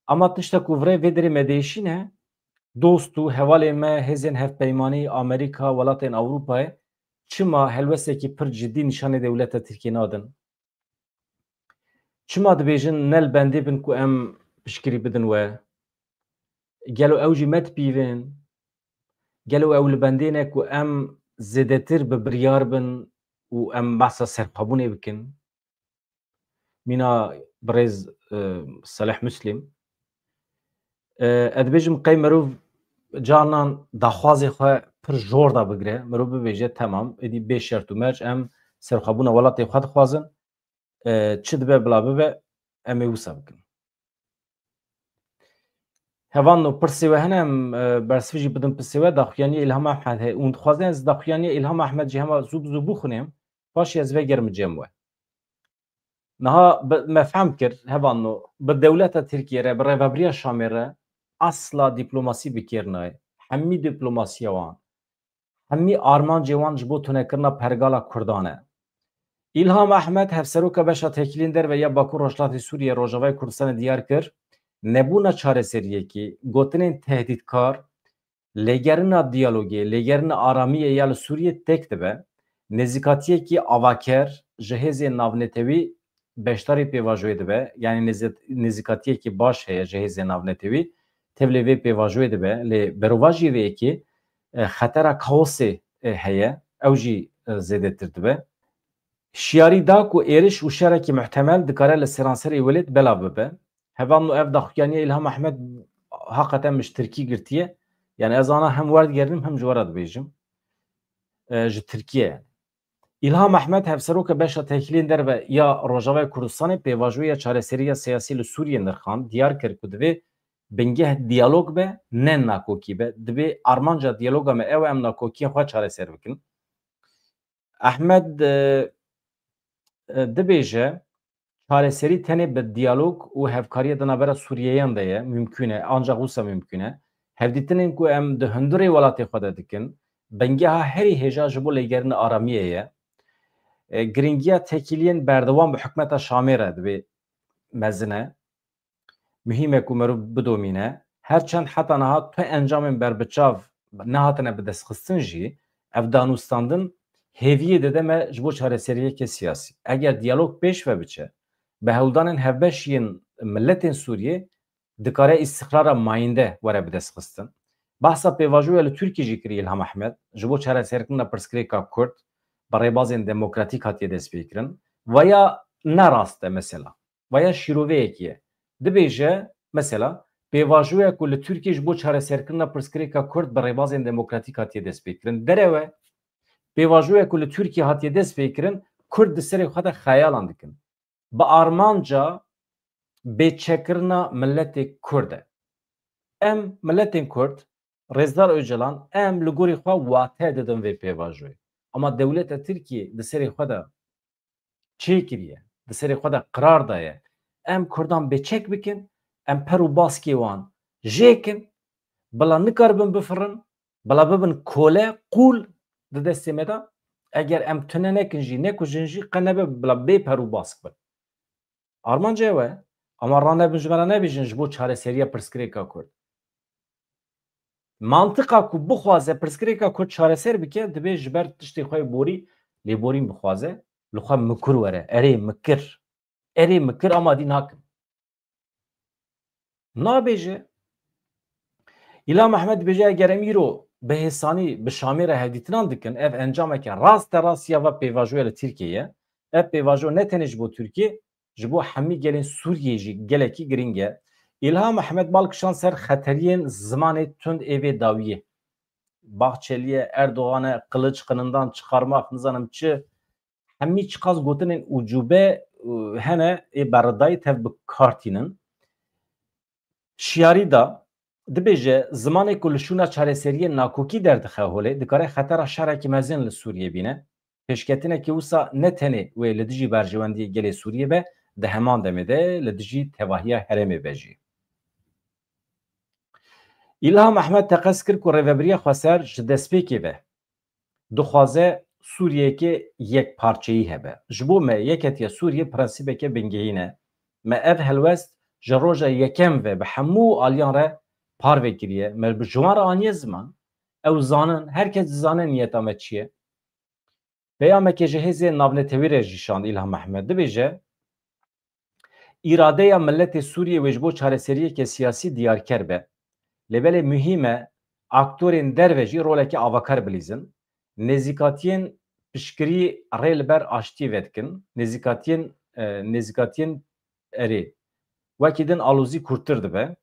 Ama tişta ku virê vê derê me diêşîne, dost û hevalên me, hêzên hevpeymanî, Amerîka, welatên Ewropayê, çima helwestekî pir cidî nîşanê dewleta Tirkiyê nadin? Çima dibêjin ne li bendê bin ku em piştgirî bidin we? Gelo ew jî me dipîvin? Gelo ew li bendê ne ku em zêdetir bi biryar bin û em behsa serxwebûnê bikin? Mîna birêz, e, Selih Muslim. E, ez dibêjim qey mirov carnan daxwazê xwe pir jor da bigire, mirov bibêje, temam, êdî bê şert û merc em serxwebûna welatê xwe dixwazin, e, çi dibe bila bibe, em ê wisa bikin. Hevalno, pirsê we hene, em, e, bersivê jî bidin pirsê we. Daxuyaniyê Îlham Ehmed heye. Hûn dixwazin ez daxuyaniyê Îlham Ehmed jî hema zû bi zû bixwînim, paşê ez vegerim cem we. Niha bi, me fehm kir, hevalno, bi dewleta Tirkiyê re, bi rêvebiriya Şamê re asla dîplomasî bi kêr nayê. Hemî dîplomasiya wan, hemî armancê wan ji bo tunekirina pergala Kurdan e. Îlham Ehmed, hevseroka beşa têkiliyên derve ya Bakur Rojhilatê Sûriyê Rojavayê Kurdistanê diyar kir, nebûna çareseriyekê, gotinên tehdîtkar, lêgerina diyalogê, lêgerina aramiyê ya li Sûriyê têk dibe. Nêzîkatiyekî avaker ji hêzên navnetewî beşdarî pêvajoyê dibe, yanî nêzî-, nêzîkatiyekî baş heye ji hêzên navnetewî, tevlê vê pêvajoyê dibe. Lê berovajî vê yekê, e, xetera kaosê, e, heye, ew jî, e, zêdetir dibe. Şiyarî da ku êriş û şerekî muhtemel dikare li seranserê welêt belav bibe. Hevalno ev daxuyaniya Îlham Ehmed haqeten min ji tirkî girtiye. Yani ez ana hem werdigerinim hem ji we re dibêjim. E, ji Tirkiye yani. Îlham Ehmed, hevseroka beşa têkiliyên derve ya Rojavayê Kurdistanê, pêvajoya çareseriya siyasî li Sûriyê nirxand, diyar kir ku divê bingeh diyalog be, ne nakokî be. Divê armanca diyaloga me ew e, em nakokiyên xwe çareser bikin. Ehmed, e, e, dibêje, çareserî tenê bi diyalog û hevkariya di navbera Sûriyeyan de ye, mimkûn e, ancaq wisa mimkûn e. Hevdîtinên ku em di hundirê welatê xwe de dikin, bingeha herî hêja ji bo lêgerina aramiyê ye. E, giringiya têkiliyên berdewam bi hikûmeta Şamê re divê mezin e. Muhîm e ku merûv bidomîne. Her çend heta niha tu encamên berbiçav nehatine bidestxistin jî, ev danûstandin hêviyê dide me ji bo çareseriyeke siyasî. Eger diyalog pêş ve biçe, bi hewldanên hevbeş yên miletên Sûriyê dikare îstiqrara mayînde were bidestxistin. Behsa pêvajoya li Tirkiyê jî kiriye Îlham Ehmed, ji bo çareserkirina pirsgirêka Kurd bi rêbazên demokratîk hatiye destpêkirin. Veya ne rast e mesela. Veya şîroveyekî ye. Dibêje, mesela, pêvajoya ku li Tirkiyê ji bo çareserkirina pirsgirêka Kurd bi rêbazên demokratîk hatiye destpêkirin. Derew e, pêvajoya ku li Tirkiyê hatiye destpêkirin, Kurd di serê xwe de xeyalan dikin. Bi armanca bêçekirina miletê Kurd e. Em, miletên Kurd, Rêzdar Ocalan, em li gorî xwe wate didin vê pêvajoyê. Ama dewleta Tirkiyê di serê xwe de çêkiriye, di serê xwe de qirar daye. Em Kurdan bêçek bikin, em per û baskê wan jêkin, bila nikaribin bifirin, bila bibin kole, qûl di destê me de. Eger em tune nekin jî, nekujin jî, qe nebe bila bê per û bask bin. Armanca ew e, ama ranebin ji me re nebêjin ji bo çareseriya pirsgirêka Kurd. Mantiqa ku bixwaze pirsgirêka Kurd çareser bike, divê ji ber tiştê xwe yê borî lêborîn bixwaze, li xwe mikur were, erê mikir. Erê mikir ama dî nakin. Nabêje. Îlham Ehmed dibêje, eger em îro bi hêsanî bi Şamê re hevdîtinan dikin, ev encameke raste rast ya va pêvajoya li Tirkiyê ye. Ev pêvajo ne tenê ji bo Tirkiyê, ji bo hemî gelên Sûriyê jî gelekî giring e. Îlham Ehmed bal kişand ser xeteriyên zimanê tund ê vê dawiyê. Bahçeliye, Erdoğane, kılıç kınından çıkarmak, nizanim çi, hemî çiqas gotinên ucube, û hene ê berridayî tev bi kar tînin. Şiyarî da, dibêje, zimanê ku li şûna çareseriyê nakokî derdixe holê, dikare xetera şerekî mezin li Sûriyê bîne. Pêşketinekî wisa ne tenê wê li dijî berjewendiyê gelê Sûriyê be, di heman demê de li dijî tevahiya herêmê be jî. Îlham Ehmed teqez kir ku Rêvebiriya Xweser ji destpêkê ve dixwaze Sûriyeyeke yekparçeyî hebe. Ji bo me, Yeketiya Sûriyê prensîbeke bingehîn e. Me ev helwest ji roja yekem ve bi hemû aliyan re parve kiriye. Me bi ji wan re aniye ziman. Ew zanin, her kes dizane niyeta me çi ye. Peyameke ji hêzên navnetewî re jî şand Îlham Ehmed. Dibêje, îradeya miletê Sûriyê wê ji bo çareseriyeke siyasî diyarker be. Lê belê muhîm e, aktorên derve jî roleke avakar bilîzin. Nêzîkatiyên piştgirî rê li ber aştiyê vedikin. Nêzîkatiyên, e, nêzîkatiyên erê. Wekî din alozî kûrtir dibe.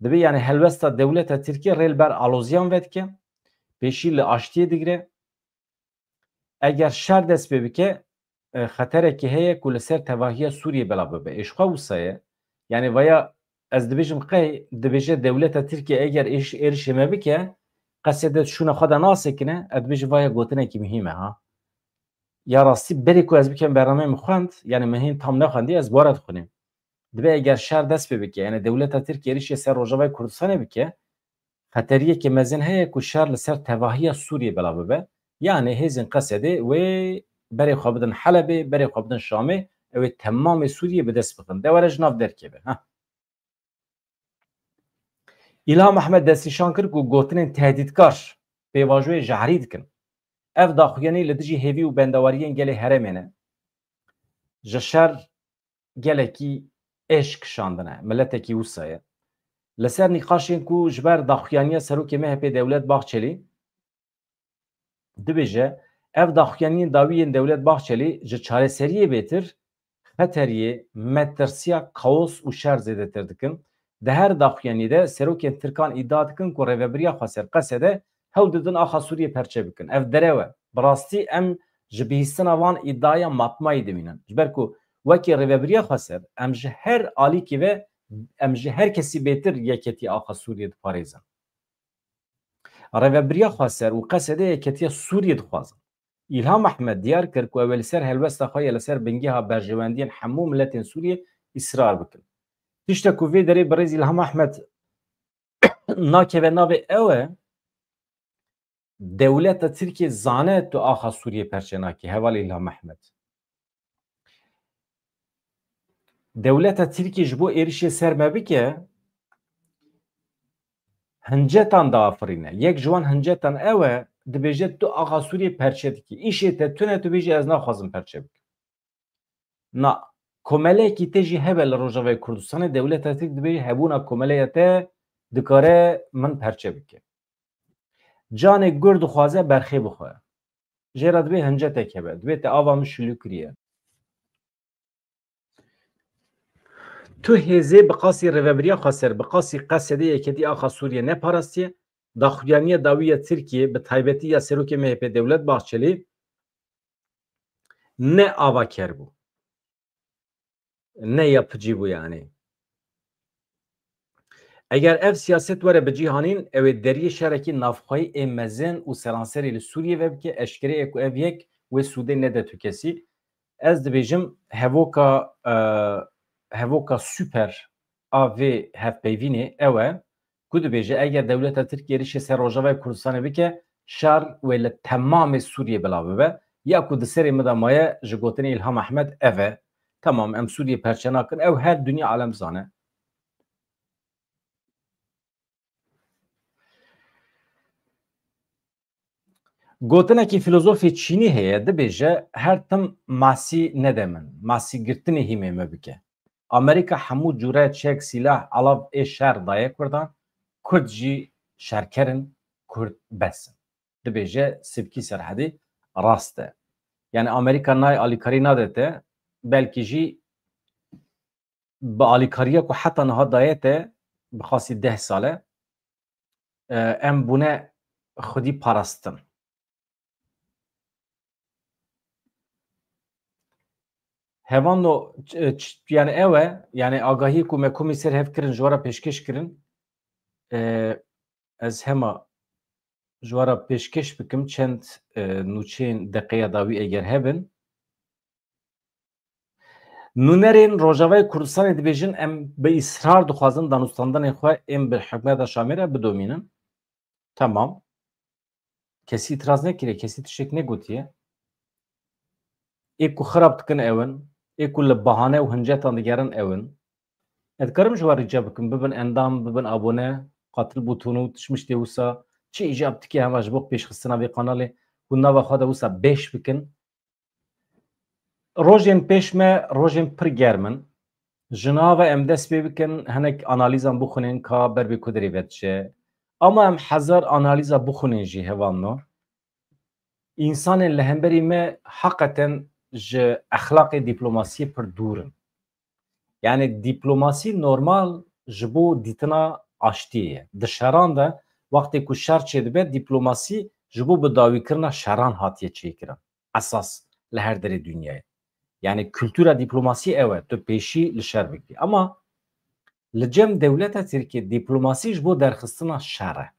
Dibê, yani, helwesta dewleta Tirkiyê rê li ber aloziyan vedike. Pêşî li aştiyê digire. Eger şer dest pê bike, e, xeterekî heye ku li ser tevahiya Sûriyê belav bibe. Ê ji xwe wisa ye. Yani vaya ez dibêjim qey, dibêje dewleta Tirkiye eger êş-, êrişê me bike, qesede şûna xwe de nasekine, ez dibêjim vaya gotinekî muhîm e ha. Ya rastî berê ku ez bikem bernameyê min xwend, yani min hîn tam nexwendî, ez bi we re dixwînim. Dibe eger şer dest pê bike, yani dewleta Tirkiye êrişê ser Rojavayê Kurdistanê bike, xeteriyeke mezin heye ku şer li ser tevahiya Sûriyê belav bibe. Yani hêzên Qesedê wê berê xwe bidin Helebê, berê xwe bidin Şamê, ew ê temamê Sûriyê bi dest bixin. De were ji nav derkeve. Ha. Îlham Ehmed destnîşan kir ku gotinên tehdîtkar pêvajoyê jehrî dikin. Ev daxuyanî li dijî hêvî û bendewariyên gelê herêmê ne. Ji şer gelekî êş kişandine. Miletekî wisa ye. Li ser nîqaşên ku ji ber daxuyaniya serokê M H P Dewlet Bahçelî dibêje, ev daxuyaniyên dawî yên Dewlet Bahçelî ji çareseriyê bêtir xeteriyê, metirsiya kaos û şer zêdetir dikin. Di her daxuyanî de serokên Tirkan îdia dikin ku Rêvebiriya Xweser, Qesede, hewl didin axa Sûriyê perçe bikin. Ev derew e. Bi rastî em ji bihîstina van îdiaya matmayî dimînin. Ji ber ku wekî Rêvebiriya Xweser em ji her alîkî ve, em ji her kesî bêtir yeketî axa Sûriyê diparêzin. Rêvebiriya Xweser û Qesede yeketiya Sûriyê dixwazin. Îlham Ehmed diyar kir ku ew ê li ser helwesta xwe ya li ser bingeha berjewendiyên hemû miletên Sûriyê îsrar bikin. Tişta ku vê derê birêz Îlham Ehmed nakeve navê ew e, dewleta Tirkiyê zane tu axa Sûriyê perçe nakî, heval Îlham Ehmed. Dewleta Tirkiyê ji bo êrişê ser me bike, hincetan diafirîne. Yek ji wan hincetan ew e, dibêje tu axa Sûriyê perçe dikî. Îşê te tune, tu bêjî ez naxwazim perçe bikim. Na, komeleyekî te jî hebe li Rojavayê Kurdistanê, dewleta Tirk dibêje hebûna komeleya te dikare min perçe bike. Canê gur dixwaze berxê bixwe. Jê re dibê hincetek hebe. Dibê te ava min şilû kiriye. Tu hêzê bi qasî Rêvebiriya Xweser, bi qasî Qesedê yeketî axa Sûriyê neparastiye. Daxuyaniya dawî ya Tirkiyê, bi taybetî ya serokê M H P Dewlet Bahçelî, ne avaker bû. Ne yapıcı bû yani. Eger ev siyaset were bi cîhanîn, ew ê deriyê şerekî navxweyî ê mezin û seranserî li Sûriyê vebike, eşkere ye ku ev yek wê sûdê nede tu kesî. Ez dibêjim hevoka, e, hevoka super a vê hevpeyvînê ew e, ku dibêje, eger dewleta Tirk êrişê ser Rojavayê Kurdistanê bike, şer wê li temamê Sûriyê bila bibe. Ya ku di serê min de maye ji gotinê Îlham Ehmed ev e. Temam, em Sûriyê perçe nakin. Ew her dinya alem zane. Gotinekî filozofê Çînî heye, dibêje, her tim masî nede min, masî girtinê hîmê me bike. Amerîka hemû cûre çek, sîlah, alav ê şer daye Kurdan, Kurd jî şerker in, Kurd bes in. Dibêje Sibkî Serhedî rast e. Yani Amerîka nayê alîkarî nade te, belkî jî bi alîkariya ku heta niha daye te, bi qasî deh sal e, e, em bûne xwedî parastin. Hevano, ç-, ç-, yani ew e, yani agahiyê ku me komî ser hev kirin, ji we re pêşkêş kirin, e, ez hema ji we re pêşkêş bikim, çend, e, nûçeyên deqeya dawî eger hebin. Nûnerên Rojavayê Kurdistanê dibêjin, em bi îsrar dixwazin danûstandanên xwe ên bi hikûmeta Şamê re bidomînin. Temam. Kesî îtiraz nekiriye, kesî tiştek negotiye. Ê ku xirab dikin ew in, ê ku li bahane û hincetan digerin ew in. Ez dikarim ji we rica bikim, bibin endam, bibin abone, qatil bûtonû, tişmiştê wisa, çi îcab dike hema ji bo pêşxistina vê kanalê, hûn nava xwe de wisa bêş bikin. Rojên pêş me rojên pir germ in. Ji niha ve em dest pê bikin, hinek analîzan bixwînin ka ber bê ku derê vediçe. Ama em hezar analîza bixwînin jî hevalno, însanên li hemberî me heqeten ji exlaqê dîplomasiyê pir dûr in. Yani dîplomasî normal ji bo dîtina aştiyê ye. Di şeran de wextê ku şer çêdibe, dîplomasî ji bo bi dawîkirina şeran hatiye çêkirin. Esas li her derê dinyayê. Yani kultura dîplomasî ew e, tu pêşî li şer bigirî. Ama li cem dewleta Tirkiyê dîplomasî ji bo derxistina şer e.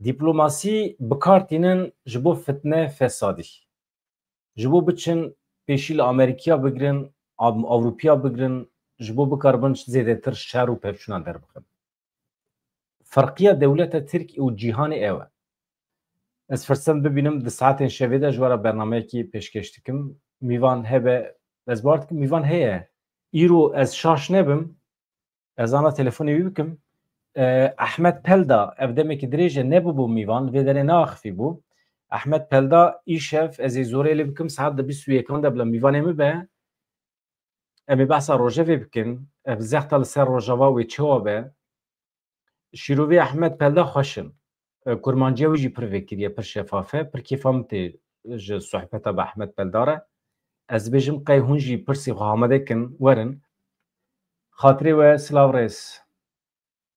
Dîplomasî bi kar tînin ji bo fitne, fesadî. Ji bo biçin pêşî li Amerîkiya bigirin, Av-, Ewropiya bigirin, ji bo bikaribin zêdetir şer û pevçûnan derbixin. Ferqiya dewleta Tirk û cîhanê ew e. Ez firset bibînim di saetên şevê de ji we re bernameyekî pêşkêş dikim. Mîvan hebe, ez bar dikim mîvan heye. Îro ez şaş nebim, ez ana telefonê wî bikim. E, Ehmed Pelda, ev demekî dirêj e, nebûbû mîvan, vê derê neaxivîbû. Ehmed Pelda, îşev ez ê zorê lê bikim, saet di bîst û yekan de bila mîvanê min be. Em ê behsa rojevê bikin, ev zexta li ser rojava wê çawa be. Şîrovê Ehmed Pelda xweş in. E, kurmanciya wî jî pir vekirî ye, pir şefaf e, pir kêfa min tê ji sohbeta bi Ehmed Pelda re. Ez dibêjim qey hûn jî pirsê xwe amade kin, werin. Xatirê we, silav rêz.